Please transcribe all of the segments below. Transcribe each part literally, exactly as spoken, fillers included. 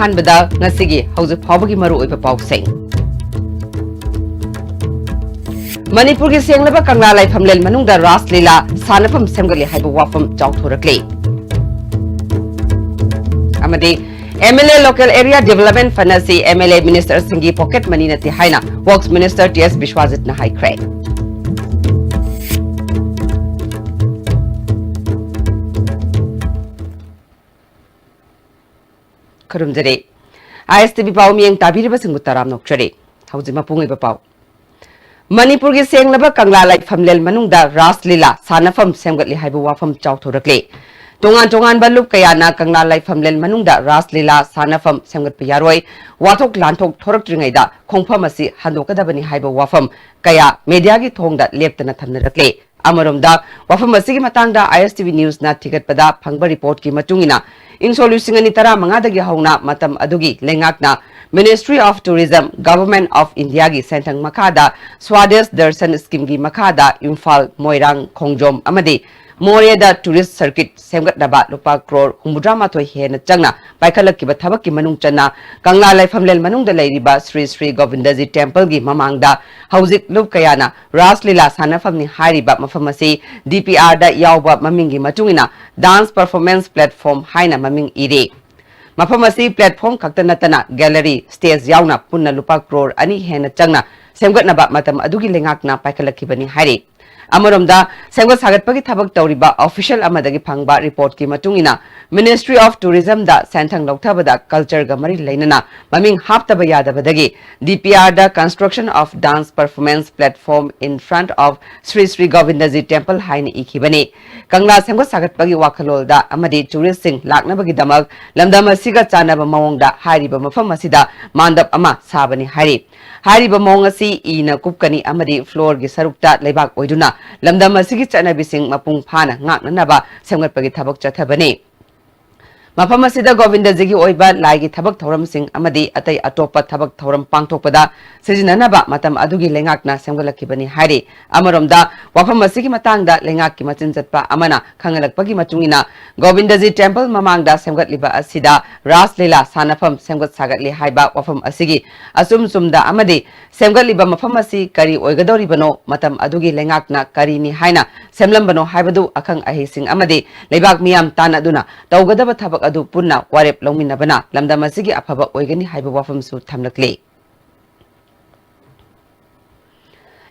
ꯑꯍꯥꯟꯕꯗ ꯉꯁꯤꯒꯤ ꯍꯧꯖꯤꯛ ꯐꯥꯎꯕꯒꯤ ꯃꯔꯨꯑꯣꯏꯕ ꯄꯥꯎꯁꯤꯡ꯫ ꯃꯅꯤꯄꯨꯔꯒꯤ ꯁꯦꯡꯂꯕ ꯀꯪꯂꯥ ꯂꯥꯏꯐꯝꯂꯦꯟ ꯃꯅꯨꯡꯗ ꯔꯥꯁ ꯂꯤꯂꯥ ꯁꯥꯟꯅꯐꯝ ꯁꯦꯝꯒꯠꯂꯤ ꯍꯥꯏꯕ ꯋꯥꯐꯝ ꯆꯥꯎꯊꯣꯔꯛꯂꯤ꯫ ꯑꯃꯗꯤ M L A Local Area Development Fund ꯑꯁꯤ M L A ministerꯁꯤꯡꯒꯤ pocket money ꯅꯠꯇꯦ ꯍꯥꯏꯅ Works Minister T S ꯕꯤꯁ꯭ꯋꯥꯖꯤꯠꯅ ꯍꯥꯏꯈ꯭ꯔꯦ꯫ ꯈꯨꯔꯨꯝꯖꯔꯤ꯫ I S T V ꯄꯥꯎ ꯃꯤꯠꯌꯦꯡ ꯇꯥꯕꯤꯔꯤꯕꯁꯤꯡꯕꯨ ꯇꯔꯥꯝꯅ ꯑꯣꯛꯆꯔꯤ꯫ ꯍꯧꯖꯤꯛ ꯃꯄꯨꯡ ꯑꯣꯏꯕ ꯄꯥꯎ꯫ ꯃꯅꯤꯄꯨꯔꯒꯤ ꯁꯦꯡꯂꯕ ꯀꯪꯂꯥ ꯂꯥꯏꯐꯝꯂꯦꯟ ꯃꯅꯨꯡꯗ ꯔꯥꯁ ꯂꯤꯂꯥ ꯁꯥꯟꯅꯐꯝ ꯁꯦꯝꯒꯠꯂꯤ ꯍꯥꯏꯕ ꯋꯥꯐꯝ ꯆꯥꯎꯊꯣꯔꯛꯂꯤ꯫ ꯇꯣꯉꯥꯟ ꯇꯣꯉꯥꯟꯕ ꯂꯨꯞ ꯀꯌꯥꯅ ꯀꯪꯂꯥ ꯂꯥꯏꯐꯝꯂꯦꯟ ꯃꯅꯨꯡꯗ ꯔꯥꯁ ꯂꯤꯂꯥ ꯁꯥꯟꯅꯐꯝ ꯁꯦꯝꯒꯠꯄ ꯌꯥꯔꯣꯏ, ꯋꯥꯊꯣꯛ ꯂꯥꯟꯊꯣꯛ ꯊꯣꯔꯛꯇ꯭ꯔꯤꯉꯩꯗ ꯈꯣꯡꯐꯝ ꯑꯁꯤ ꯍꯟꯗꯣꯛꯀꯗꯕꯅꯤ ꯍꯥꯏꯕ ꯋꯥꯐꯝ ꯀꯌꯥ ꯃꯦꯗꯤꯌꯥꯒꯤ ꯊꯣꯡꯗ ꯂꯦꯞꯇꯅ ꯊꯝꯅꯔꯛꯂꯤ꯫ ꯑꯃꯔꯣꯝꯗ, ꯋꯥꯐꯝ ꯑꯁꯤꯒꯤ ꯃꯇꯥꯡꯗ I S T V Newsꯅ ꯊꯤꯒꯠꯄꯗ ꯐꯪꯕ ꯔꯤꯄꯣꯔꯠꯀꯤ ꯃꯇꯨꯡ ꯏꯟꯅ, ꯏꯪ ꯁꯣꯛ ꯂꯤꯁꯤꯡ ꯑꯅꯤ ꯇꯔꯥꯃꯉꯥꯗꯒꯤ ꯍꯧꯅ ꯃꯇꯝ ꯑꯗꯨꯒꯤ ꯂꯩꯉꯥꯛꯅ Ministry of Tourism, Government of Indiaꯒꯤ ꯁꯦꯟꯊꯪ ꯃꯈꯥꯗ Swadesh Darshan Schemeꯒꯤ ꯃꯈꯥꯗ ꯏꯝꯐꯥꯜ, ꯃꯣꯏꯔꯥꯡ, ꯈꯣꯡꯖꯣꯝ ꯑꯃꯗꯤ ꯃꯣꯔꯦꯗ tourist circuit ꯁꯦꯝꯒꯠꯅꯕ ꯂꯨꯄꯥ ꯀ꯭ꯔꯣꯔ ꯍꯨꯝꯐꯨꯇꯔꯥꯃꯥꯊꯣꯏ ꯍꯦꯟꯅ ꯆꯪꯅ ꯄꯥꯏꯈꯠꯂꯛꯈꯤꯕ ꯊꯕꯛꯀꯤ ꯃꯅꯨꯡ ꯆꯟꯅ ꯀꯪꯂꯥ ꯂꯥꯏꯐꯝꯂꯦꯟ ꯃꯅꯨꯡꯗ ꯂꯩꯔꯤꯕ ꯁ꯭ꯔꯤ ꯁ꯭ꯔꯤ ꯒꯣꯕꯤꯟꯗꯖꯤ temple ꯒꯤ ꯃꯃꯥꯡꯗ ꯍꯧꯖꯤꯛ ꯂꯨꯞ ꯀꯌꯥꯅ ꯔꯥꯁ ꯂꯤꯂꯥ ꯁꯥꯟꯅꯐꯝꯅꯤ ꯍꯥꯏꯔꯤꯕ ꯃꯐꯝ ꯑꯁꯤ D P R ꯗ ꯌꯥꯎꯕ ꯃꯃꯤꯡꯒꯤ ꯃꯇꯨꯡ ꯏꯟꯅ Dance Performance Platform ꯍꯥꯏꯅ ꯃꯃꯤꯡ ꯏꯔꯦ꯫ ꯃꯐꯝ ꯑꯁꯤ platform ꯈꯛꯇ ꯅꯠꯇꯅ gallery, stage ꯌꯥꯎꯅ ꯄꯨꯟꯅ ꯂꯨꯄꯥ ꯀ꯭ꯔꯣꯔ ꯑꯅꯤ ꯍꯦꯟꯅ ꯆꯪꯅ ꯁꯦꯝꯒꯠꯅꯕ ꯃꯇꯝ ꯑꯗꯨꯒꯤ ꯂꯩꯉꯥꯛꯅ ꯄꯥꯏꯈꯠꯂꯛꯈꯤꯕꯅꯤ ꯍꯥꯏꯔꯤ꯫ ꯑꯃꯔꯣꯝꯗ, ꯁꯦꯝꯒꯠ ꯁꯥꯒꯠꯄꯒꯤ ꯊꯕꯛ ꯇꯧꯔꯤꯕ official ꯑꯃꯗꯒꯤ ꯐꯪꯕ ꯔꯤꯄꯣꯔꯠꯀꯤ ꯃꯇꯨꯡ ꯏꯟꯅ, Ministry of Tourism the ꯁꯦꯟꯊꯪ ꯂꯧꯊꯕꯗ culture ꯒ ꯃꯔꯤ ꯂꯩꯅꯅ ꯃꯃꯤꯡ ꯍꯥꯞꯇꯕ ꯌꯥꯗꯕꯗꯒꯤ D P R the Construction of Dance Performance Platform in front of Sri Sri Govindaji Temple ꯍꯥꯏꯅ ꯏꯈꯤꯕꯅꯤ꯫ ꯀꯪꯂꯥ ꯁꯦꯝꯒꯠ ꯁꯥꯒꯠꯄꯒꯤ ꯋꯥꯈꯜꯂꯣꯟꯗ ꯑꯃꯗꯤ tourist ꯁꯤꯡ ꯂꯥꯛꯅꯕꯒꯤꯗꯃꯛ ꯂꯝꯗꯝ ꯑꯁꯤꯒ ꯆꯥꯟꯅꯕ ꯃꯑꯣꯡꯗ ꯍꯥꯏꯔꯤꯕ ꯃꯐꯝ ꯑꯁꯤꯗ ꯃꯥꯟꯗꯞ ꯑꯃ ꯁꯥꯕꯅꯤ ꯍꯥꯏꯔꯤ꯫ ꯍꯥꯏꯔꯤꯕ ꯃꯑꯣꯡ ꯑꯁꯤ ꯏꯅ ꯀꯨꯞꯀꯅꯤ ꯑꯃꯗꯤ floor ꯒꯤ ꯁꯔꯨꯛꯇ ꯂꯩꯕꯥꯛ ꯑꯣꯏꯗꯨꯅ ꯂꯝꯗꯝ ꯑꯁꯤꯒꯤ ꯆꯠꯅꯕꯤꯁꯤꯡ ꯃꯄꯨꯡ ꯐꯥꯅ ꯉꯥꯛꯅꯅꯕ ꯁꯦꯝꯒꯠꯄꯒꯤ ꯊꯕꯛ ꯆꯠꯊꯕꯅꯤ꯫ ꯃꯐꯝ ꯑꯁꯤꯗ ꯒꯣꯕꯤꯟꯗꯖꯤꯒꯤ ꯑꯣꯏꯕ ꯂꯥꯏꯒꯤ ꯊꯕꯛ ꯊꯧꯔꯝꯁꯤꯡ ꯑꯃꯗꯤ ꯑꯇꯩ ꯑꯇꯣꯞꯄ ꯊꯕꯛ ꯊꯧꯔꯝ ꯄꯥꯡꯊꯣꯛꯄꯗ ꯁꯤꯖꯤꯟꯅꯅꯕ ꯃꯇꯝ ꯑꯗꯨꯒꯤ ꯂꯩꯉꯥꯛꯅ ꯁꯦꯝꯒꯠꯂꯛꯈꯤꯕꯅꯤ ꯍꯥꯏꯔꯤ꯫ ꯑꯃꯔꯣꯝꯗ, ꯋꯥꯐꯝ ꯑꯁꯤꯒꯤ ꯃꯇꯥꯡꯗ ꯂꯩꯉꯥꯛꯀꯤ ꯃꯆꯤꯟ ꯆꯠꯄ ꯑꯃꯅ ꯈꯪꯍꯜꯂꯛꯄꯒꯤ ꯃꯇꯨꯡ ꯏꯟꯅ, ꯒꯣꯕꯤꯟꯗꯖꯤ ꯇꯦꯝꯄꯜ ꯃꯃꯥꯡꯗ ꯁꯦꯝꯒꯠꯂꯤꯕ ꯑꯁꯤꯗ ꯔꯥꯁ ꯂꯤꯂꯥ ꯁꯥꯟꯅꯐꯝ ꯁꯦꯝꯒꯠ ꯁꯥꯒꯠꯂꯤ ꯍꯥꯏꯕ ꯋꯥꯐꯝ ꯑꯁꯤꯒꯤ ꯑꯆꯨꯝ ꯆꯨꯝꯗ ꯑꯃꯗꯤ ꯁꯦꯝꯒꯠꯂꯤꯕ ꯃꯐꯝ ꯑꯁꯤ ꯀꯔꯤ ꯑꯣꯏꯒꯗꯧꯔꯤꯕꯅꯣ, ꯃꯇꯝ ꯑꯗꯨꯒꯤ ꯂꯩꯉꯥꯛꯅ ꯀꯔꯤꯅꯤ ꯍꯥꯏꯅ ꯁꯦꯝꯂꯝꯕꯅꯣ ꯍꯥꯏꯕꯗꯨ ꯑꯈꯪ ꯑꯍꯩꯁꯤꯡ ꯑꯃꯗꯤ ꯂꯩꯕꯥꯛ ꯃꯤꯌꯥꯝ ꯇꯥꯟꯅꯗꯨꯅ ꯇꯧꯒꯗꯕ ꯊꯕꯛ ꯑꯗꯨ ꯄꯨꯟꯅ ꯋꯥꯔꯦꯞ ꯂꯧꯃꯤꯟꯅꯕꯅ ꯂꯝꯗꯝ ꯑꯁꯤꯒꯤ ꯑꯐꯕ ꯑꯣꯏꯒꯅꯤ ꯍꯥꯏꯕ ꯋꯥꯐꯝꯁꯨ ꯊꯝꯂꯛꯂꯤ꯫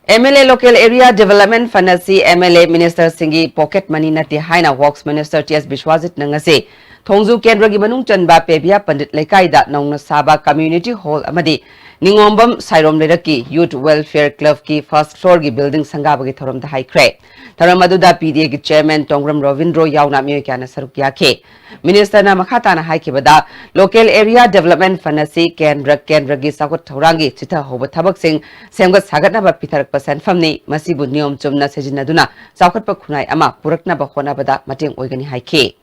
M L A Local Area Development Fund ꯑꯁꯤ M L A minister ꯁꯤꯡꯒꯤ pocket money ꯅꯠꯇꯦ ꯍꯥꯏꯅ Works Minister T S ꯕꯤꯁ꯭ꯋꯥꯖꯤꯠꯅ ꯉꯁꯤ ꯊꯣꯡꯖꯨ ꯀꯦꯟꯗ꯭ꯔꯒꯤ ꯃꯅꯨꯡ ꯆꯟꯕ ꯄꯦꯕꯤꯌꯥ ꯄꯟꯗꯤꯠ ꯂꯩꯀꯥꯏꯗ ꯅꯧꯅ ꯁꯥꯕ community hall ꯑꯃꯗꯤ ꯅꯤꯉꯣꯝꯕꯝ ꯁꯥꯏꯔꯣꯝ ꯂꯩꯔꯛꯀꯤ Youth Welfare Club ꯀꯤ first floor ꯒꯤ building ꯁꯪꯒꯥꯕꯒꯤ ꯊꯧꯔꯝꯗ ꯍꯥꯏꯈ꯭ꯔꯦ꯫ ꯊꯧꯔꯝ ꯑꯗꯨꯗ P D A ꯒꯤ chairman ꯇꯣꯡꯕ꯭ꯔꯝ ꯔꯣꯕꯤꯟꯗ꯭ꯔꯣ ꯌꯥꯎꯅ ꯃꯤꯑꯣꯏ ꯀꯌꯥꯅ ꯁꯔꯨꯛ ꯌꯥꯈꯤ꯫ Minister ꯅ ꯃꯈꯥ ꯇꯥꯅ ꯍꯥꯏꯈꯤꯕꯗ, Local Area Development Fund ꯑꯁꯤ ꯀꯦꯟꯗ꯭ꯔ, ꯀꯦꯟꯗ꯭ꯔꯒꯤ ꯆꯥꯎꯈꯠ ꯊꯧꯔꯥꯡꯒꯤ ꯆꯤꯊꯍꯧꯕ ꯊꯕꯛꯁꯤꯡ ꯁꯦꯝꯒꯠ ꯁꯥꯒꯠꯅꯕ ꯄꯤꯊꯔꯛꯄ ꯁꯦꯟꯐꯝꯅꯤ꯫ ꯃꯁꯤꯕꯨ ꯅꯤꯌꯣꯝ ꯆꯨꯝꯅ ꯁꯤꯖꯤꯟꯅꯗꯨꯅ ꯆꯥꯎꯈꯠꯄ ꯈꯨꯟꯅꯥꯏ ꯑꯃ ꯄꯨꯔꯛꯅꯕ ꯍꯣꯠꯅꯕꯗ ꯃꯇꯦꯡ ꯑꯣꯏꯒꯅꯤ ꯍꯥꯏꯈꯤ꯫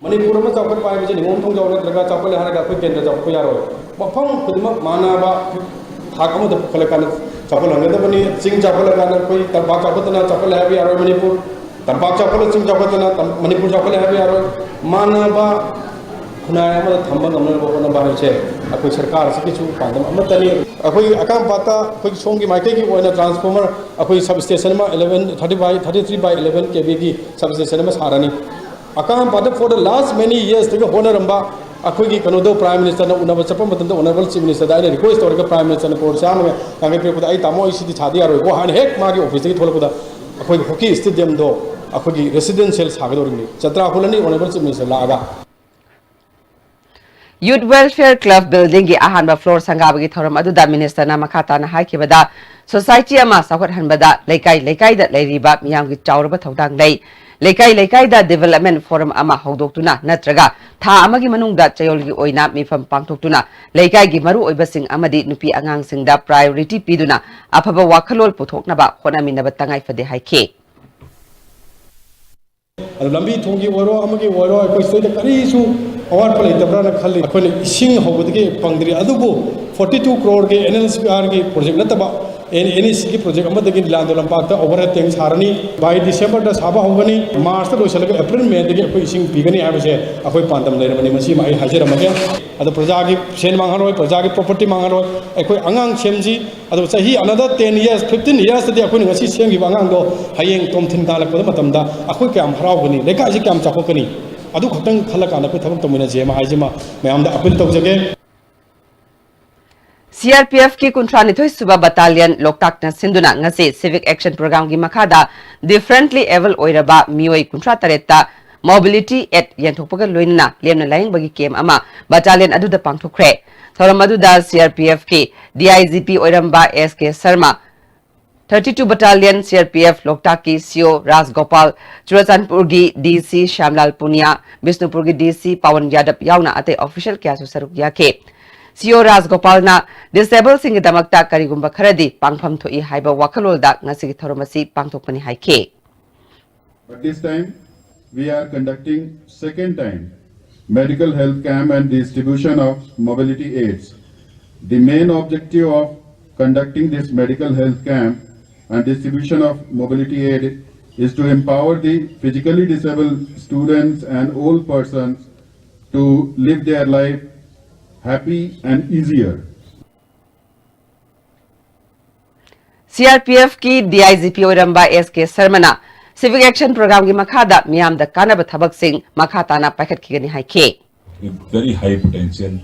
ꯃꯅꯤꯄꯨꯔ ꯑꯃ ꯆꯥꯎꯈꯠꯄ ꯍꯥꯏꯕꯁꯤ ꯅꯤꯉꯣꯝ ꯊꯣꯡꯖꯥꯎ ꯅꯠꯇ꯭ꯔꯒ ꯆꯥꯎꯈꯠꯂꯦ ꯍꯥꯏꯔꯒ ꯑꯩꯈꯣꯏ ꯀꯦꯟꯗ꯭ꯔ ꯆꯥꯎꯈꯠꯄ ꯌꯥꯔꯣꯏ꯫ ꯃꯐꯝ ꯈꯨꯗꯤꯡꯃꯛ ꯃꯥꯟꯅꯕ ꯊꯥꯛ ꯑꯃꯗ ꯄꯨꯈꯠꯂꯀꯥꯟꯗ ꯆꯥꯎꯈꯠꯍꯟꯒꯗꯕꯅꯤ꯫ ꯆꯤꯡ ꯆꯥꯎꯈꯠꯂꯀꯥꯟꯗ ꯑꯩꯈꯣꯏ ꯇꯝꯄꯥꯛ ꯆꯥꯎꯈꯠꯇꯅ ꯆꯥꯎꯈꯠꯂꯦ ꯍꯥꯏꯕ ꯌꯥꯔꯣꯏ꯫ ꯃꯅꯤꯄꯨꯔ ꯇꯝꯄꯥꯛ ꯆꯥꯎꯈꯠꯂ ꯆꯤꯡ ꯆꯥꯎꯈꯠꯇꯅ ꯇꯝ-, ꯃꯅꯤꯄꯨꯔ ꯆꯥꯎꯈꯠꯂꯦ ꯍꯥꯏꯕ ꯌꯥꯔꯣꯏ꯫ ꯃꯥꯟꯅꯕ ꯈꯨꯟꯅꯥꯏ ꯑꯃꯗ ꯊꯝꯕ ꯉꯝꯅꯅꯕ ꯍꯣꯠꯅꯕ ꯍꯥꯏꯕꯁꯦ ꯑꯩꯈꯣꯏ ꯁꯔꯀꯥꯔ ꯑꯁꯤꯒꯤꯁꯨ ꯄꯥꯟꯗꯝ ꯑꯃꯠꯇꯅꯤ꯫ ꯑꯩꯈꯣꯏ ꯑꯀꯥꯝꯄꯥꯠꯇ ꯑꯩꯈꯣꯏ ꯁꯣꯝꯒꯤ ꯃꯥꯏꯀꯩꯒꯤ ꯑꯣꯏꯅ transformer ꯑꯩꯈꯣꯏ substation ꯑꯃ eleven, thirty by, thirty three by eleven K V ꯒꯤ substation ꯑꯃ ꯁꯥꯔꯅꯤ꯫ ꯑꯀꯥꯝꯄꯥꯠꯇ for the last many years ꯇꯒꯤ ꯍꯣꯠꯅꯔꯝꯕ ꯑꯩꯈꯣꯏꯒꯤ ꯀꯩꯅꯣꯗꯣ Prime Minister ꯅ ꯎꯅꯕ ꯆꯠꯄ ꯃꯇꯝꯗ Honourable Chief Minister ꯗ ꯑꯩꯅ request ꯇꯧꯔꯒ Prime Minister ꯅ crore ꯆꯥꯝꯃꯒ ꯌꯥꯡꯈꯩ ꯄꯤꯔꯛꯄꯗ, "ꯑꯩ ꯇꯥꯃꯣ, ꯑꯩ ꯁꯤꯗꯤ ꯁꯥꯗ ꯌꯥꯔꯣꯏꯀꯣ" ꯍꯥꯏꯅ ꯍꯦꯛ ꯃꯥꯒꯤ office ꯇꯒꯤ ꯊꯣꯛꯂꯛꯄꯗ ꯑꯩꯈꯣꯏꯒꯤ hockey stadium ꯗꯣ ꯑꯩꯈꯣꯏꯒꯤ residential ꯁꯥꯒꯗꯧꯔꯤꯕꯅꯤ꯫ ꯖꯇ꯭ꯔꯥ ꯍꯨꯜꯂꯅꯤ Honourable Chief Minister ꯂꯥꯛꯑꯒ꯫ Youth Welfare Club building ꯒꯤ ꯑꯍꯥꯟꯕ floor ꯁꯪꯒꯥꯕꯒꯤ ꯊꯧꯔꯝ ꯑꯗꯨꯗ Minister ꯅ ꯃꯈꯥ ꯇꯥꯅ ꯍꯥꯏꯈꯤꯕꯗ, society ꯑꯃ ꯆꯥꯎꯈꯠꯍꯟꯕꯗ ꯂꯩꯀꯥꯏ ꯂꯩꯀꯥꯏꯗ ꯂꯩꯔꯤꯕ ꯃꯤꯌꯥꯝꯒꯤ ꯆꯥꯎꯔꯕ ꯊꯧꯗꯥꯡ ꯂꯩ꯫ ꯂꯩꯀꯥꯏ ꯂꯩꯀꯥꯏꯗ development forum ꯑꯃ ꯍꯧꯗꯣꯛꯇꯨꯅ ꯅꯠꯇ꯭ꯔꯒ ꯊꯥ ꯑꯃꯒꯤ ꯃꯅꯨꯡꯗ ꯆꯌꯣꯜꯒꯤ ꯑꯣꯏꯅ ꯃꯤꯐꯝ ꯄꯥꯡꯊꯣꯛꯇꯨꯅ ꯂꯩꯀꯥꯏꯒꯤ ꯃꯔꯨꯑꯣꯏꯕꯁꯤꯡ ꯑꯃꯗꯤ ꯅꯨꯄꯤ ꯑꯉꯥꯡꯁꯤꯡꯗ priority ꯄꯤꯗꯨꯅ ꯑꯐꯕ ꯋꯥꯈꯜꯂꯣꯟ ꯄꯨꯊꯣꯛꯅꯕ ꯍꯣꯠꯅꯃꯤꯟꯅꯕ ꯇꯉꯥꯏ ꯐꯗꯦ ꯍꯥꯏꯈꯤ꯫ ꯑꯗꯣ ꯂꯝꯕꯤ ꯊꯣꯡꯒꯤ ꯑꯣꯏꯔꯣ, ꯑꯃꯒꯤ ꯑꯣꯏꯔꯣ, ꯑꯩꯈꯣꯏ ꯁꯤꯗꯩꯗ ꯀꯔꯤꯁꯨ ꯑꯋꯥꯠꯄ ꯂꯩꯇꯕ꯭ꯔꯥꯅ ꯈꯜꯂꯤ꯫ ꯑꯩꯈꯣꯏꯅ ꯏꯁꯤꯡ ꯍꯧꯕꯗꯒꯤ ꯐꯪꯗ꯭ꯔꯤ, ꯑꯗꯨꯕꯨ forty two crore ꯒꯤ N L C R ꯒꯤ project ꯅꯠꯇꯕ N H A C ꯒꯤ project ꯑꯃꯗꯒꯤ ꯂꯤꯂꯥꯟꯗꯣ ꯂꯝꯄꯥꯛꯇ overhead tank ꯁꯥꯔꯅꯤ꯫ By December ꯗ ꯁꯥꯕ ꯍꯧꯒꯅꯤ, March ꯇ ꯂꯣꯏꯁꯤꯜꯂꯒ April May ꯗꯒꯤ ꯑꯩꯈꯣꯏ ꯏꯁꯤꯡ ꯄꯤꯒꯅꯤ ꯍꯥꯏꯕꯁꯦ ꯑꯩꯈꯣꯏ ꯄꯥꯟꯗꯝ ꯂꯩꯔꯕꯅꯤ꯫ ꯃꯁꯤꯃ ꯑꯩ ꯍꯥꯏꯖꯔꯝꯃꯒꯦ꯫ ꯑꯗꯣ ꯄ꯭ꯔꯖꯥꯒꯤ ꯁꯦꯟ ꯃꯥꯡꯍꯜꯂꯣꯏ, ꯄ꯭ꯔꯖꯥꯒꯤ property ꯃꯥꯡꯍꯜꯂꯣꯏ꯫ ꯑꯩꯈꯣꯏ ꯑꯉꯥꯡ ꯁꯦꯝꯁꯤ, ꯑꯗꯨꯒ ꯆꯍꯤ another ten years, fifteen years ꯇꯗꯤ ꯑꯩꯈꯣꯏꯅ ꯉꯁꯤ ꯁꯦꯝꯈꯤꯕ ꯑꯉꯥꯡꯗꯣ ꯍꯌꯦꯡ ꯇꯣꯝꯊꯤꯟ ꯇꯥꯜꯂꯛꯄꯗ ꯃꯇꯝꯗ ꯑꯩꯈꯣꯏ ꯀꯌꯥꯝ ꯍꯔꯥꯎꯒꯅꯤ, ꯂꯩꯀꯥꯏꯁꯤ ꯀꯌꯥꯝ ꯆꯥꯎꯈꯠꯀꯅꯤ, ꯑꯗꯨ ꯈꯛꯇꯪ ꯈꯜꯂꯀꯥꯟꯗ ꯑꯩꯈꯣꯏ ꯊꯕꯛ ꯇꯧꯃꯤꯟꯅꯁꯦ ꯑꯃ ꯍꯥꯏꯁꯤꯃ ꯃꯌꯥꯝꯗ appeal ꯇꯧꯖꯒꯦ꯫ C R P F ꯀꯤ ꯀꯨꯟꯊ꯭ꯔꯥ ꯅꯤꯊꯣꯏ ꯁꯨꯕ battalion ꯂꯣꯛꯇꯥꯛꯅ ꯁꯤꯟꯗꯨꯅ ꯉꯁꯤ Civic Action Program ꯒꯤ ꯃꯈꯥꯗ differently abled ꯑꯣꯏꯔꯕ ꯃꯤꯑꯣꯏ ꯀꯨꯟꯊ꯭ꯔꯥ ꯇꯔꯦꯠꯇ mobility aid ꯌꯦꯟꯊꯣꯛꯄꯒ ꯂꯣꯏꯅꯅ ꯂꯦꯝꯅ ꯂꯥꯌꯦꯡꯕꯒꯤ camp ꯑꯃ battalion ꯑꯗꯨꯗ ꯄꯥꯡꯊꯣꯛꯈ꯭ꯔꯦ꯫ ꯊꯧꯔꯝ ꯑꯗꯨꯗ C R P F ꯀꯤ D I G P ꯑꯣꯏꯔꯝꯕ S K Sharma, thirty two battalion C R P F ꯂꯣꯛꯇꯥꯛꯀꯤ C O ꯔꯥꯖꯒꯣꯄꯥꯜ, ꯆꯨꯔꯆꯥꯟꯄꯨꯔꯒꯤ D C ꯁ꯭ꯌꯥꯝꯂꯥꯜ Punia, ꯕꯤꯁꯅꯨꯄꯨꯔꯒꯤ D C Pawan ꯌꯥꯗꯕ ꯌꯥꯎꯅ ꯑꯇꯩ official ꯀꯌꯥꯁꯨ ꯁꯔꯨꯛ ꯌꯥꯈꯤ꯫ C O ꯔꯥꯖꯒꯣꯄꯥꯜꯅ disable ꯁꯤꯡꯒꯤꯗꯃꯛꯇ ꯀꯔꯤꯒꯨꯝꯕ ꯈꯔꯗꯤ ꯄꯥꯡꯐꯝ ꯊꯣꯛꯏ ꯍꯥꯏꯕ ꯋꯥꯈꯜꯂꯣꯟꯗ ꯉꯁꯤꯒꯤ ꯊꯧꯔꯝ ꯑꯁꯤ ꯄꯥꯡꯊꯣꯛꯄꯅꯤ ꯍꯥꯏꯈꯤ꯫ But this time, we are conducting second time medical health camp and distribution of mobility aids. The main objective of conducting this medical health camp and distribution of mobility aid is to empower the physically disabled students and old persons to live their life happy and easier. C R P F ꯀꯤ D I G P ꯑꯣꯏꯔꯝꯕ S K ꯁꯔꯃꯅ Civic Action Program ꯒꯤ ꯃꯈꯥꯗ ꯃꯤꯌꯥꯝꯗ ꯀꯥꯟꯅꯕ ꯊꯕꯛꯁꯤꯡ ꯃꯈꯥ ꯇꯥꯅ ꯄꯥꯏꯈꯠꯈꯤꯒꯅꯤ ꯍꯥꯏꯈꯤ꯫ Very high potential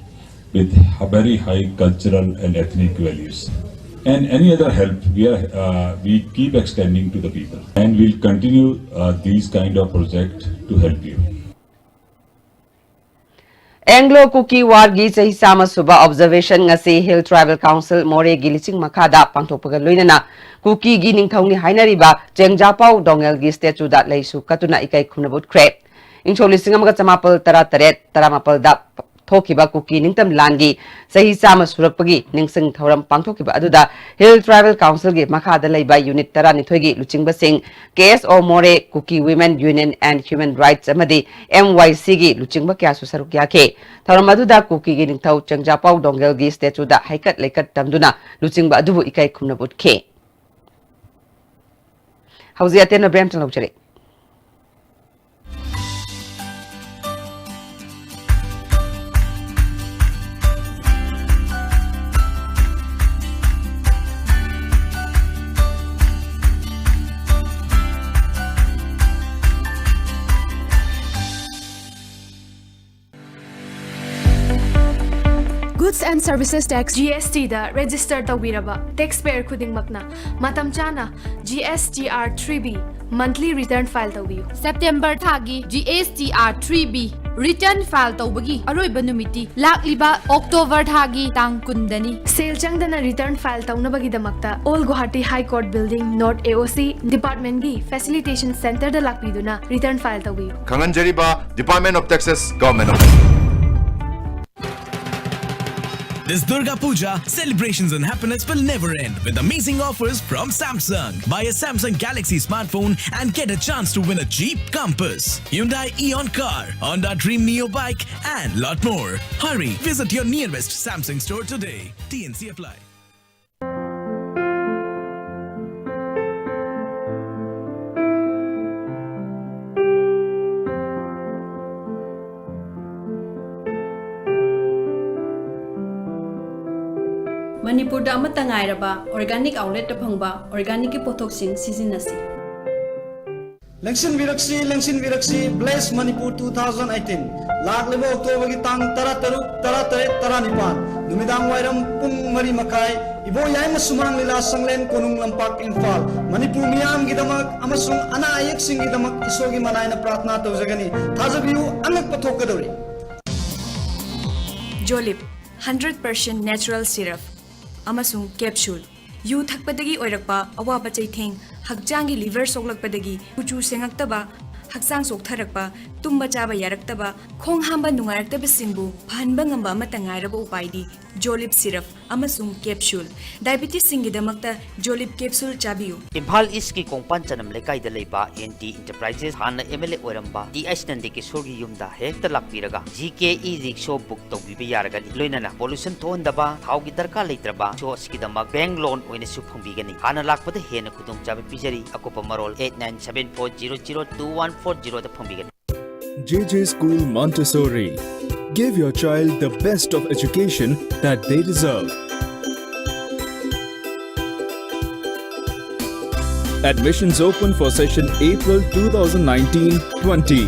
with very high cultural and ethnic values. And any other help we are uh, we keep extending to the people, and we'll continue uh, these kind of project to help you. Anglo Kuki War ꯒꯤ ꯆꯍꯤ ꯆꯥꯝꯃ ꯁꯨꯕ observation ꯉꯁꯤ Hill Tribal Council ꯃꯣꯔꯦꯒꯤ ꯂꯤꯆꯤꯡ ꯃꯈꯥꯗ ꯄꯥꯡꯊꯣꯛꯄꯒ ꯂꯣꯏꯅꯅ ꯀꯨꯀꯤꯒꯤ ꯅꯤꯡꯊꯧꯅꯤ ꯍꯥꯏꯅꯔꯤꯕ ꯆꯦꯡꯖꯥꯄꯥꯎ ꯗꯣꯉꯦꯜꯒꯤ statue ꯗ ꯂꯩꯁꯨ ꯀꯠꯇꯨꯅ ꯏꯀꯥꯏ ꯈꯨꯝꯅꯕ ꯎꯠꯈ꯭ꯔꯦ꯫ ꯏꯪꯁꯣꯛ ꯂꯤꯁꯤꯡ ꯑꯃꯒ ꯆꯃꯥꯄꯜ ꯇꯔꯥ ꯇꯔꯦꯠ ꯇꯔꯥ ꯃꯥꯄꯜꯗ ꯊꯣꯛꯈꯤꯕ ꯀꯨꯀꯤ ꯅꯤꯡꯇꯝ ꯂꯥꯟꯒꯤ ꯆꯍꯤ ꯆꯥꯝꯃ ꯁꯨꯔꯛꯄꯒꯤ ꯅꯤꯡꯁꯤꯡ ꯊꯧꯔꯝ ꯄꯥꯡꯊꯣꯛꯈꯤꯕ ꯑꯗꯨꯗ Hill Tribal Councilꯒꯤ ꯃꯈꯥꯗ ꯂꯩꯕ unit ꯇꯔꯥꯅꯤꯊꯣꯏꯒꯤ ꯂꯨꯆꯤꯡꯕꯁꯤꯡ K S O More, Kuki Women Union and Human Rights ꯑꯃꯗꯤ M Y Cꯒꯤ ꯂꯨꯆꯤꯡꯕ ꯀꯌꯥꯁꯨ ꯁꯔꯨꯛ ꯌꯥꯈꯤ꯫ ꯊꯧꯔꯝ ꯑꯗꯨꯗ ꯀꯨꯀꯤꯒꯤ ꯅꯤꯡꯊꯧ ꯆꯦꯡꯖꯥꯄꯥꯎ ꯗꯣꯡꯒꯦꯜꯒꯤ statueꯗ ꯍꯩꯀꯠ ꯂꯩꯀꯠ ꯇꯝꯗꯨꯅ ꯂꯨꯆꯤꯡꯕ ꯑꯗꯨꯕꯨ ꯏꯀꯥꯏ ꯈꯨꯝꯅꯕ ꯎꯠꯈꯤ꯫ ꯍꯧꯖꯤꯛ ꯑꯇꯦꯟꯕ break ꯑꯃꯇꯪ ꯂꯧꯖꯔꯤ꯫ Goods and Services Tax, G S T, the register ꯇꯧꯕꯤꯔꯕ taxpayer ꯈꯨꯗꯤꯡꯃꯛꯅ ꯃꯇꯝ ꯆꯥꯅ G S T R three B monthly return file ꯇꯧꯕꯤꯌꯨ꯫ September ꯊꯥꯒꯤ G S T R three B return file ꯇꯧꯕꯒꯤ ꯑꯔꯣꯏꯕ ꯅꯨꯃꯤꯠꯇꯤ ꯂꯥꯛꯂꯤꯕ October ꯊꯥꯒꯤ ꯇꯥꯡ ꯀꯨꯟꯗꯅꯤ꯫ ꯁꯦꯜ ꯆꯪꯗꯅ return file ꯇꯧꯅꯕꯒꯤꯗꯃꯛꯇ Old Guwahati High Court Building, North A O C departmentꯀꯤ facilitation centreꯗ ꯂꯥꯛꯄꯤꯗꯨꯅ return file ꯇꯧꯕꯤꯌꯨ꯫ ꯈꯪꯍꯟꯖꯔꯤꯕ, Department of Taxes, Government of India. This Durga Puja, celebrations and happiness will never end with amazing offers from Samsung. Buy a Samsung Galaxy smartphone and get a chance to win a Jeep Compass, Hyundai Eon car, Honda Dream Neo bike, and lot more. Hurry, visit your nearest Samsung store today. T N C apply. ꯃꯅꯤꯄꯨꯔꯗ ꯑꯃꯠꯇ ꯉꯥꯏꯔꯕ organic outletꯇ ꯐꯪꯕ organicꯀꯤ ꯄꯣꯠꯊꯣꯛꯁꯤꯡ ꯁꯤꯖꯤꯟꯅꯁꯤ꯫ ꯂꯦꯡꯁꯤꯟꯕꯤꯔꯛꯁꯤ, ꯂꯦꯡꯁꯤꯟꯕꯤꯔꯛꯁꯤ, Bless Manipur two thousand eighteen꯫ ꯂꯥꯛꯂꯤꯕ Octoberꯒꯤ ꯇꯥꯡ ꯇꯔꯥꯇꯔꯨꯛ, ꯇꯔꯥꯇꯔꯦꯠ, ꯇꯔꯥꯅꯤꯄꯥꯟ, ꯅꯨꯃꯤꯗꯥꯡ ꯋꯥꯏꯔꯝ ꯄꯨꯡ ꯃꯔꯤ ꯃꯈꯥꯏ, ꯏꯕꯣꯌꯥꯏꯃ ꯁꯨꯃꯥꯡ ꯂꯤꯂꯥ ꯁꯪꯂꯦꯟ ꯀꯣꯅꯨꯡ ꯂꯝꯄꯥꯛ, ꯏꯝꯐꯥꯜ꯫ ꯃꯅꯤꯄꯨꯔ ꯃꯤꯌꯥꯝꯒꯤꯗꯃꯛ ꯑꯃꯁꯨꯡ ꯑꯅꯥ ꯑꯌꯦꯛꯁꯤꯡꯒꯤꯗꯃꯛ ꯏꯁꯣꯔꯒꯤ ꯃꯅꯥꯏꯅ ꯄ꯭ꯔꯥꯔꯊꯅꯥ ꯇꯧꯖꯒꯅꯤ꯫ ꯊꯥꯖꯕꯤꯌꯨ, ꯑꯉꯛꯄ ꯊꯣꯛꯀꯗꯧꯔꯤ꯫ Jolib, hundred percent natural syrup ꯑꯃꯁꯨꯡ capsule꯫ ꯌꯨ ꯊꯛꯄꯗꯒꯤ ꯑꯣꯏꯔꯛꯄ ꯑꯋꯥꯕ ꯆꯩꯊꯦꯡ, ꯍꯛꯆꯥꯡꯒꯤ liver ꯁꯣꯛꯂꯛꯄꯗꯒꯤ ꯀꯨꯆꯨ ꯁꯦꯡꯉꯛꯇꯕ, ꯍꯛꯆꯥꯡ ꯆꯣꯛꯊꯔꯛꯄ, ꯇꯨꯝꯕ ꯆꯥꯕ ꯌꯥꯔꯛꯇꯕ, ꯈꯣꯡ ꯍꯥꯝꯕ ꯅꯨꯡꯉꯥꯏꯔꯛꯇꯕꯁꯤꯡꯕꯨ ꯐꯍꯟꯕ ꯉꯝꯕ ꯑꯃꯠꯇ ꯉꯥꯏꯔꯕ ꯎꯄꯥꯏꯗꯤ ꯖꯣꯂꯤꯞ ꯁꯤꯔꯞ ꯑꯃꯁꯨꯡ ꯀꯦꯞꯁꯨꯜ꯫ ꯗꯥꯏꯕꯤꯇꯤꯁꯁꯤꯡꯒꯤꯗꯃꯛꯇ ꯖꯣꯂꯤꯞ ꯀꯦꯞꯁꯨꯜ ꯆꯥꯕꯤꯌꯨ꯫ ꯏꯝꯐꯥꯜ ꯏꯁꯀꯤ ꯀꯣꯡꯄꯥꯟ ꯆꯅꯝ ꯂꯩꯀꯥꯏꯗ ꯂꯩꯕ ꯑꯦꯟ ꯇꯤ ꯏꯟꯇꯔꯄ꯭ꯔꯥꯏꯖꯦꯁ, ꯍꯥꯟꯅ ꯑꯦꯝ ꯑꯦꯜ ꯑꯦ ꯑꯣꯏꯔꯝꯕ ꯇꯤ ꯑꯩꯆ ꯅꯟꯗꯀꯤꯁꯣꯔꯒꯤ ꯌꯨꯝꯗ ꯍꯦꯛꯇ ꯂꯥꯛꯄꯤꯔꯒ ꯖꯤ ꯀꯦ ꯏ ꯔꯤꯛꯁꯣ ꯕꯨꯛ ꯇꯧꯕꯤꯕ ꯌꯥꯔꯒꯅꯤ꯫ ꯂꯣꯏꯅꯅ ꯄꯣꯂꯨꯁꯟ ꯊꯣꯛꯍꯟꯗꯕ, ꯊꯥꯎꯒꯤ ꯗꯔꯀꯥꯔ ꯂꯩꯇ꯭ꯔꯕ ꯔꯤꯛꯁꯣ ꯑꯁꯤꯒꯤꯗꯃꯛ ꯕꯦꯡ ꯂꯣꯟ ꯑꯣꯏꯅꯁꯨ ꯐꯪꯕꯤꯒꯅꯤ꯫ ꯍꯥꯟꯅ ꯂꯥꯛꯄꯗ ꯍꯦꯟꯅ ꯈꯨꯗꯣꯡꯆꯥꯕ ꯄꯤꯖꯔꯤ꯫ ꯑꯀꯨꯞꯄ ꯃꯔꯣꯜ eight nine seven four zero zero two one four zero ꯗ ꯐꯪꯕꯤꯒꯅꯤ꯫ J J School Montessori. Give your child the best of education that they deserve. Admissions open for session April two thousand nineteen twenty.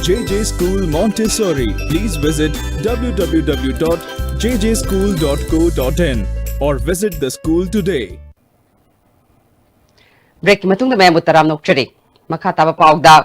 J J School Montessori. Please visit w w w dot j j school dot co dot in or visit the school today. ꯕ꯭ꯔꯦꯛꯀꯤ ꯃꯇꯨꯡꯗ ꯃꯌꯥꯝꯕꯨ ꯇꯔꯥꯝꯅ ꯑꯣꯛꯆꯔꯤ꯫ ꯃꯈꯥ ꯇꯥꯕ ꯄꯥꯎꯗ,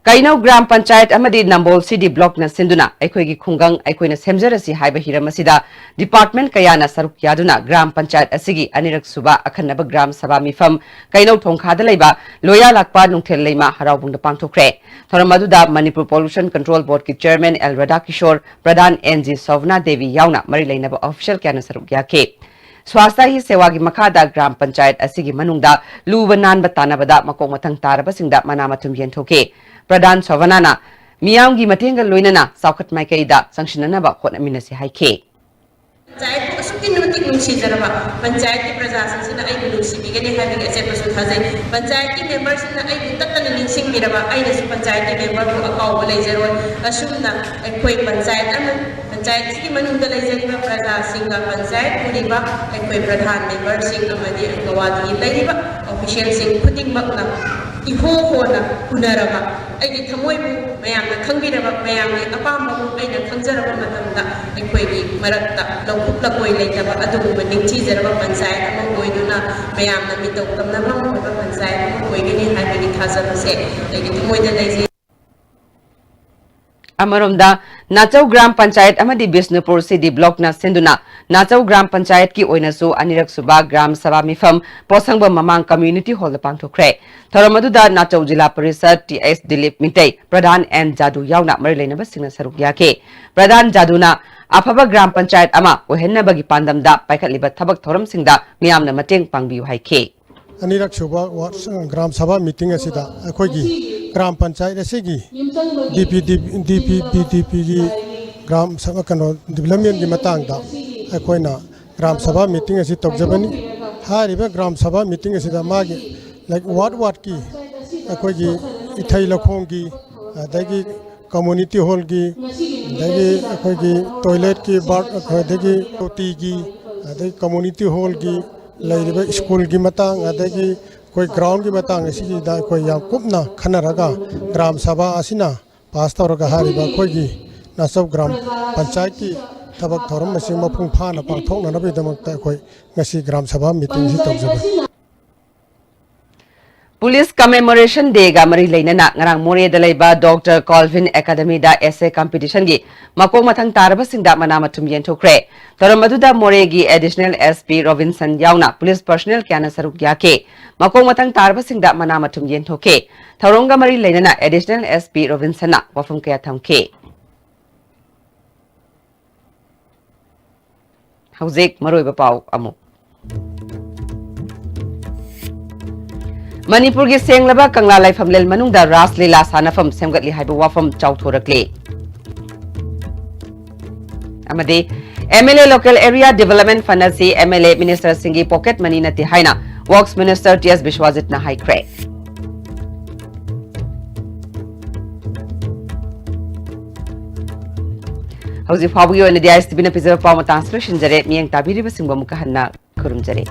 ꯀꯩꯅꯧ gram panchayat ꯑꯃꯗꯤ ꯅꯝꯕꯣꯜ ꯁꯤ ꯗꯤ ꯕ꯭ꯂꯣꯛꯅ ꯁꯤꯟꯗꯨꯅ ꯑꯩꯈꯣꯏꯒꯤ ꯈꯨꯡꯒꯪ ꯑꯩꯈꯣꯏꯅ ꯁꯦꯝꯖꯔꯁꯤ ꯍꯥꯏꯕ ꯍꯤꯔꯝ ꯑꯁꯤꯗ ꯗꯤꯄꯥꯔꯠꯃꯦꯟꯠ ꯀꯌꯥꯅ ꯁꯔꯨꯛ ꯌꯥꯗꯨꯅ ꯒ꯭ꯔꯥꯝ ꯄꯟꯆꯥꯌꯠ ꯑꯁꯤꯒꯤ ꯑꯅꯤꯔꯛ ꯁꯨꯕ ꯑꯈꯟꯅꯕ ꯒ꯭ꯔꯥꯝ ꯁꯚꯥ ꯃꯤꯐꯝ ꯀꯩꯅꯧ ꯊꯣꯡꯈꯥꯗ ꯂꯩꯕ ꯂꯣꯌꯥ ꯂꯥꯛꯄ ꯅꯨꯡꯊꯤꯜ ꯂꯩꯃ ꯍꯔꯥꯎꯕꯨꯡꯗ ꯄꯥꯡꯊꯣꯛꯈ꯭ꯔꯦ꯫ ꯊꯧꯔꯝ ꯑꯗꯨꯗ ꯃꯅꯤꯄꯨꯔ ꯄꯣꯂꯨꯁꯟ ꯀꯟꯇ꯭ꯔꯣꯜ ꯕꯣꯔꯗꯀꯤ chairman L Radhakishor, Pradhan N G Sobhana Devi ꯌꯥꯎꯅ ꯃꯔꯤ ꯂꯩꯅꯕ ꯑꯣꯐꯤꯁꯤꯌꯦꯜ ꯀꯌꯥꯅ ꯁꯔꯨꯛ ꯌꯥꯈꯤ꯫ ꯁ꯭ꯋꯥꯁꯊ ꯍꯤ ꯁꯦꯋꯥꯒꯤ ꯃꯈꯥꯗ ꯒ꯭ꯔꯥꯝ ꯄꯟꯆꯥꯌꯠ ꯑꯁꯤꯒꯤ ꯃꯅꯨꯡꯗ ꯂꯨꯕ ꯅꯥꯟꯕ ꯇꯥꯟꯅꯕꯗ ꯃꯀꯣꯛ ꯃꯊꯪ ꯇꯥꯔꯕꯁꯤꯡꯗ ꯃꯅꯥ ꯃꯊꯨꯝ ꯌꯦꯟꯊꯣꯛꯈꯤ꯫ ꯄ꯭ꯔꯙꯥꯟ ꯁꯣꯚꯅꯥꯅ ꯃꯤꯌꯥꯝꯒꯤ ꯃꯇꯦꯡꯒ ꯂꯣꯏꯅꯅ ꯆꯥꯎꯈꯠ ꯃꯥꯏꯀꯩꯗ ꯆꯪꯁꯤꯟꯅꯅꯕ ꯍꯣꯠꯅꯃꯤꯟꯅꯁꯤ ꯍꯥꯏꯈꯤ꯫ ꯄꯟꯆꯥꯌꯠꯄꯨ ꯑꯁꯨꯛꯀꯤ ꯃꯇꯤꯛ ꯅꯨꯡꯁꯤꯖꯔꯕ ꯄꯟꯆꯥꯌꯠꯀꯤ ꯄ꯭ꯔꯖꯥꯁꯤꯡꯁꯤꯅ ꯑꯩꯕꯨ ꯅꯨꯡꯁꯤꯕꯤꯒꯅꯤ ꯍꯥꯏꯕꯒꯤ ꯑꯆꯦꯠꯄꯁꯨ ꯊꯥꯖꯩ꯫ ꯄꯟꯆꯥꯌꯠꯀꯤ ꯃꯦꯝꯕꯔꯁꯤꯡꯅ ꯑꯩꯕꯨ ꯇꯠꯇꯅ ꯅꯤꯡꯁꯤꯡꯕꯤꯔꯕ ꯑꯩꯅꯁꯨ ꯄꯟꯆꯥꯌꯠꯀꯤ ꯃꯦꯝꯕꯔꯕꯨ ꯑꯀꯥꯎꯕ ꯂꯩꯖꯔꯣꯏ꯫ ꯑꯁꯨꯝꯅ ꯑꯩꯈꯣꯏ ꯄꯟꯆꯥꯌꯠ ꯑꯃ, ꯄꯟꯆꯥꯌꯠꯁꯤꯒꯤ ꯃꯅꯨꯡꯗ ꯂꯩꯖꯔꯤꯕ ꯄ꯭ꯔꯖꯥꯁꯤꯡꯒ ꯄꯟꯆꯥꯌꯠ ꯄꯨꯔꯤꯕ ꯑꯩꯈꯣꯏ ꯄ꯭ꯔꯙꯥꯟ ꯃꯦꯝꯕꯔꯁꯤꯡ ꯑꯃꯗꯤ ꯒꯋꯥꯗꯒꯤ ꯂꯩꯔꯤꯕ ꯑꯣꯐꯤꯁꯤꯌꯦꯜꯁꯤꯡ ꯈꯨꯗꯤꯡꯃꯛꯅ ꯏꯍꯣ ꯍꯣꯅ ꯎꯅꯔꯕ ꯑꯩꯒꯤ ꯊꯃꯣꯏꯕꯨ ꯃꯌꯥꯝꯅ ꯈꯪꯕꯤꯔꯕ, ꯃꯌꯥꯝꯒꯤ ꯑꯄꯥꯝꯕꯕꯨ ꯑꯩꯅ ꯈꯪꯖꯔꯕ ꯃꯇꯝꯗ ꯑꯩꯈꯣꯏꯒꯤ ꯃꯔꯛꯇ ꯂꯧꯕꯨꯛ ꯂꯀꯣꯏ ꯂꯩꯇꯕ ꯑꯗꯨꯒꯨꯝꯕ ꯅꯤꯡꯊꯤꯖꯔꯕ ꯄꯟꯆꯥꯌꯠ ꯑꯃ ꯑꯣꯏꯗꯨꯅ ꯃꯌꯥꯝꯅ ꯃꯤꯇꯧ ꯇꯝꯅꯕ ꯑꯃ ꯑꯣꯏꯕ ꯄꯟꯆꯥꯌꯠ ꯑꯃ ꯑꯣꯏꯒꯅꯤ ꯍꯥꯏꯕꯒꯤ ꯊꯥꯖꯕꯁꯦ ꯑꯩꯒꯤ ꯊꯃꯣꯏꯗ ꯂꯩꯖꯩ꯫ ꯑꯃꯔꯣꯝꯗ, ꯅꯥꯆꯧ ꯒ꯭ꯔꯥꯝ ꯄꯟꯆꯥꯌꯠ ꯑꯃꯗꯤ ꯕꯤꯁꯅꯨꯄꯨꯔ ꯁꯤ ꯗꯤ ꯕ꯭ꯂꯣꯛꯅ ꯁꯤꯟꯗꯨꯅ ꯅꯥꯆꯧ ꯒ꯭ꯔꯥꯝ ꯄꯟꯆꯥꯌꯠꯀꯤ ꯑꯣꯏꯅꯁꯨ ꯑꯅꯤꯔꯛ ꯁꯨꯕ ꯒ꯭ꯔꯥꯝ ꯁꯚꯥ ꯃꯤꯐꯝ ꯄꯣꯠꯁꯪꯕꯝ ꯃꯃꯥꯡ ꯀꯝꯃ꯭ꯌꯨꯅꯤꯇꯤ ꯍꯣꯜꯗ ꯄꯥꯡꯊꯣꯛꯈ꯭ꯔꯦ꯫ ꯊꯧꯔꯝ ꯑꯗꯨꯗ Nachou Zila Parishad T H Dilip Meitei, Pradhan N Jadu ꯌꯥꯎꯅ ꯃꯔꯤ ꯂꯩꯅꯕꯁꯤꯡꯅ ꯁꯔꯨꯛ ꯌꯥꯈꯤ꯫ ꯄ꯭ꯔꯙꯥꯟ ꯖꯥꯗꯨꯅ ꯑꯐꯕ ꯒ꯭ꯔꯥꯝ ꯄꯟꯆꯥꯌꯠ ꯑꯃ ꯑꯣꯏꯍꯟꯅꯕꯒꯤ ꯄꯥꯟꯗꯝꯗ ꯄꯥꯏꯈꯠꯂꯤꯕ ꯊꯕꯛ ꯊꯧꯔꯝꯁꯤꯡꯗ ꯃꯤꯌꯥꯝꯅ ꯃꯇꯦꯡ ꯄꯥꯡꯕꯤꯌꯨ ꯍꯥꯏꯈꯤ꯫ ꯑꯅꯤꯔꯛ ꯁꯨꯕ ꯋꯥꯔꯗ ꯒ꯭ꯔꯥꯝ ꯁꯚꯥ ꯃꯤꯇꯤꯡ ꯑꯁꯤꯗ ꯑꯩꯈꯣꯏꯒꯤ ꯒ꯭ꯔꯥꯝ ꯄꯟꯆꯥꯌꯠ ꯑꯁꯤꯒꯤ ꯗꯤ ꯄꯤ ꯗꯤ ꯄꯤ ꯕꯤ ꯗꯤ ꯄꯤꯒꯤ ꯒ꯭ꯔꯥꯝ ꯁꯚꯥ, ꯀꯩꯅꯣ, ꯗꯤꯕꯂꯞꯃꯦꯟꯒꯤ ꯃꯇꯥꯡꯗ ꯑꯩꯈꯣꯏꯅ ꯒ꯭ꯔꯥꯝ ꯁꯚꯥ ꯃꯤꯇꯤꯡ ꯑꯁꯤ ꯇꯧꯖꯕꯅꯤ꯫ ꯍꯥꯏꯔꯤꯕ ꯒ꯭ꯔꯥꯝ ꯁꯚꯥ ꯃꯤꯇꯤꯡ ꯑꯁꯤꯗ ꯃꯥꯒꯤ, ꯂꯥꯏꯛ, ꯋꯥꯔꯗ ꯋꯥꯔꯗꯀꯤ ꯑꯩꯈꯣꯏꯒꯤ ꯏꯊꯩ ꯂꯧꯈꯣꯡꯒꯤ, ꯑꯗꯒꯤ ꯀꯝꯃꯨꯅꯤꯇꯤ ꯍꯣꯜꯒꯤ, ꯑꯗꯒꯤ ꯑꯩꯈꯣꯏꯒꯤ ꯇꯣꯏꯂꯦꯠꯀꯤ, ꯕꯥꯔꯠ, ꯑꯗꯒꯤ ꯇꯣꯇꯤꯒꯤ, ꯑꯗꯒꯤ ꯀꯝꯃꯨꯅꯤꯇꯤ ꯍꯣꯜꯒꯤ, ꯂꯩꯔꯤꯕ ꯁ꯭ꯀꯨꯜꯒꯤ ꯃꯇꯥꯡ, ꯑꯗꯒꯤ ꯑꯩꯈꯣꯏ ꯒ꯭ꯔꯥꯎꯟꯒꯤ ꯃꯇꯥꯡ ꯑꯁꯤꯒꯤꯗ ꯑꯩꯈꯣꯏ ꯌꯥꯝ ꯀꯨꯞꯅ ꯈꯟꯅꯔꯒ ꯒ꯭ꯔꯥꯝ ꯁꯚꯥ ꯑꯁꯤꯅ ꯄꯥꯁ ꯇꯧꯔꯒ ꯍꯥꯏꯔꯤꯕ ꯑꯩꯈꯣꯏꯒꯤ ꯅꯥꯆꯧ ꯒ꯭ꯔꯥꯝ ꯄꯟꯆꯥꯌꯠꯀꯤ ꯊꯕꯛ ꯊꯧꯔꯝ ꯑꯁꯤ ꯃꯄꯨꯡ ꯐꯥꯅ ꯄꯥꯡꯊꯣꯛꯅꯅꯕꯒꯤꯗꯃꯛꯇ ꯑꯩꯈꯣꯏ ꯉꯁꯤ ꯒ꯭ꯔꯥꯝ ꯁꯚꯥ ꯃꯤꯇꯤꯡ ꯑꯁꯤ ꯇꯧꯖꯕꯅꯤ꯫ ꯄꯨꯂꯤꯁ ꯀꯃꯦꯃꯣꯔꯦꯁꯟ ꯗꯦꯒ ꯃꯔꯤ ꯂꯩꯅꯅ ꯉꯔꯥꯡ ꯃꯣꯔꯦꯗ ꯂꯩꯕ ꯗꯣꯛꯇꯔ ꯀꯣꯜꯚꯤꯟ ꯑꯦꯀꯥꯗꯃꯤꯗ ꯑꯦꯁꯦ ꯀꯝꯄꯤꯇꯤꯁꯟꯒꯤ ꯃꯀꯣꯛ ꯃꯊꯪ ꯇꯥꯔꯕꯁꯤꯡꯗ ꯃꯅꯥ ꯃꯊꯨꯝ ꯌꯦꯟꯊꯣꯛꯈ꯭ꯔꯦ꯫ ꯊꯧꯔꯝ ꯑꯗꯨꯗ ꯃꯣꯔꯦꯒꯤ ꯑꯦꯗꯤꯁꯅꯦꯜ ꯑꯦꯁ ꯄꯤ ꯔꯣꯕꯤꯟꯁꯟ ꯌꯥꯎꯅ ꯄꯨꯂꯤꯁ ꯄꯔꯁꯅꯦꯜ ꯀꯌꯥꯅ ꯁꯔꯨꯛ ꯌꯥꯈꯤ꯫ ꯃꯀꯣꯛ ꯃꯊꯪ ꯇꯥꯔꯕꯁꯤꯡꯗ ꯃꯅꯥ ꯃꯊꯨꯝ ꯌꯦꯟꯊꯣꯛꯈꯤ꯫ ꯊꯧꯔꯝꯒ ꯃꯔꯤ ꯂꯩꯅꯅ ꯑꯦꯗꯤꯁꯅꯦꯜ ꯑꯦꯁ ꯄꯤ ꯔꯣꯕꯤꯟꯁꯟꯅ ꯋꯥꯐꯝ ꯀꯌꯥ ꯊꯝꯈꯤ꯫ ꯍꯧꯖꯤꯛ ꯃꯔꯨꯑꯣꯏꯕ ꯄꯥꯎ ꯑꯃꯨꯛ꯫ ꯃꯅꯤꯄꯨꯔꯒꯤ ꯁꯦꯡꯂꯕ ꯀꯪꯂꯥ ꯂꯥꯏꯐꯝꯂꯦꯟ ꯃꯅꯨꯡꯗ ꯔꯥꯁ ꯂꯤꯂꯥ ꯁꯥꯟꯅꯐꯝ ꯁꯦꯝꯒꯠꯂꯤ ꯍꯥꯏꯕ ꯋꯥꯐꯝ ꯆꯥꯎꯊꯣꯔꯛꯂꯤ꯫ ꯑꯃꯗꯤ M L A Local Area Development Fund ꯑꯁꯤ ꯑꯦꯝ ꯑꯦꯜ ꯑꯦ ꯃꯤꯅꯤꯁꯇꯔꯁꯤꯡꯒꯤ ꯄꯣꯀꯦꯠ ꯃꯅꯤ ꯅꯠꯇꯦ ꯍꯥꯏꯅ ꯋꯔꯛꯁ ꯃꯤꯅꯤꯁꯇꯔ ꯇꯤ ꯑꯦꯁ ꯕꯤꯁ꯭ꯋꯥꯖꯤꯠꯅ ꯍꯥꯏꯈ꯭ꯔꯦ꯫ ꯍꯧꯖꯤꯛ ꯐꯥꯎꯕꯒꯤ ꯑꯣꯏꯅꯗꯤ ꯑꯥꯏ ꯑꯦꯁ ꯇꯤ ꯚꯤꯅ ꯄꯤꯖꯕ ꯄꯥꯎ ꯃꯇꯥꯡ ꯑꯁꯤꯗ ꯂꯣꯏꯁꯤꯟꯖꯔꯦ꯫ ꯃꯤꯠꯌꯦꯡ ꯇꯥꯕꯤꯔꯤꯕꯁꯤꯡꯕꯨ ꯑꯃꯨꯛꯀ ꯍꯟꯅ ꯈꯨꯔꯨꯝꯖꯔꯤ꯫